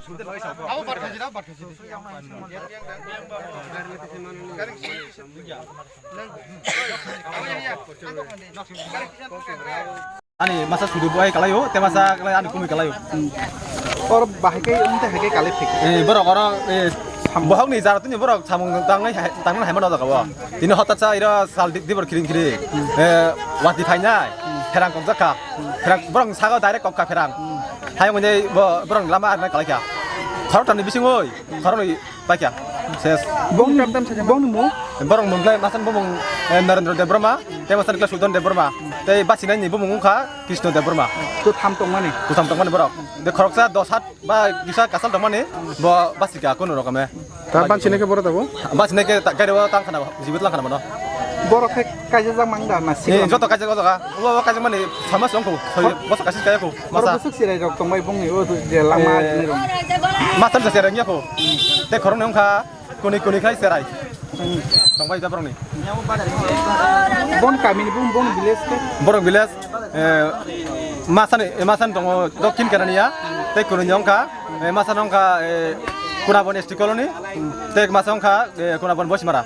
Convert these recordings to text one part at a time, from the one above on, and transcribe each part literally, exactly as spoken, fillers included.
Ani masa sudu buai kalaio, te masa kalai ani kumi kalaio. Or bahai kai, umte hai kai kalai phik. Eh, borok oro, eh, bohok ni jara tini borok samung tangnai hai, tangnai hai mano jaga bo. Tini hotat sa ira sal di, dibor kiring kiring. Eh, wati phainai, pherang kok jakha. Pherang borok sago direct kok ka pherang. Hai mo nei bo borok lama arna kalai kha. Khorok tani bising oi, khorok ni Paikha. Ses. Bong tam tam saja. Bong ni mung? Borok mung khlai masan bumung, eh, Narendra Debbarma, tei masan khlai Sudan Debbarma. Tei basinaini bumung wngkha Krishna Debbarma. To tham tongmani. Kutham tongmani borok. De khoroksa dos hat ba kisa kasal tongmani bo basika kunu rokome. Ta bansinai khe borok tabo? Bansinai khe ta-, gari o tang khana, jibit lang khana mano. Borok khe kaisa jak mang da na Eh, sikla? Joto kaisa joto ka. Bo, bo kaisa mani sama songko. Soi, bosa kaisa kaya ko. Borok Masa. Bwswk sirai rok tongbai bongni o je lama Eh. Ni rong. Masa jase rengya ko. Te khoroknwi wngkha kuni kuni khai serai. Tongbai da borokni. Bon kamini bung bon village ke. Borok village, eh, masani, eh, masani tongo Dokhin Kerania. Te kuni wngkha, eh, masani wngkha, eh, Kunabon S T colony. Te masa wngkha, eh, Kunabon Boismara.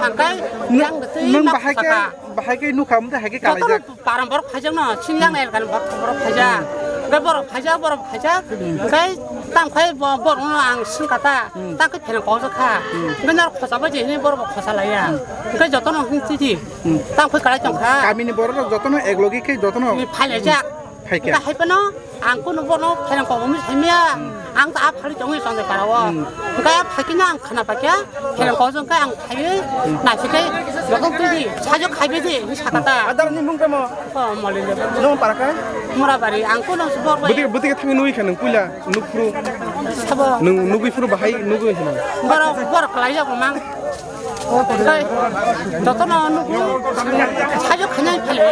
Hangkai yang besi Nung mak bahai ke, saka. Bahai ke nukha mungte hai ke Joto kalaijak. Param borok phaijak no, sinjak na elkan borok, borok phaijak. Hingke borok phaijak, borok phaijak. Hingke tang khai bo-, borok no ang singkata. Hmm. Tang khai pherang kok kha. Hmm. Hingke nor khosa ba je hini borok khosa laiya. Hmm. Hingke joto no hing tidi. Hmm. Tang khai kalai tong kha. Kamini borok rok joto no ek logi khe joto no Ni phalajak. Phaikha. Hingke hai phano ang kuno bono pherang kok mi saimya. Hmm. Ang ta phali tong tongo para o. Hmm. Hingke phaikino ang khana paikha. Pherang kok jong khe ang Khaiwi, naisike, joto twi di, sajok khaiwi di, ni sakata. Adar ni mung tamo? Oh, moli le. Nung para kai? Mura bari, ang kono bor bai. Buti, buti ke thangwi nui kha nung puila, nukphuru. Sabo. Nung nugwi phuru bahai nugwi hino. Boro, boro kalai jago mang. Kai, joto no nukphuru. Sajok khainai phale.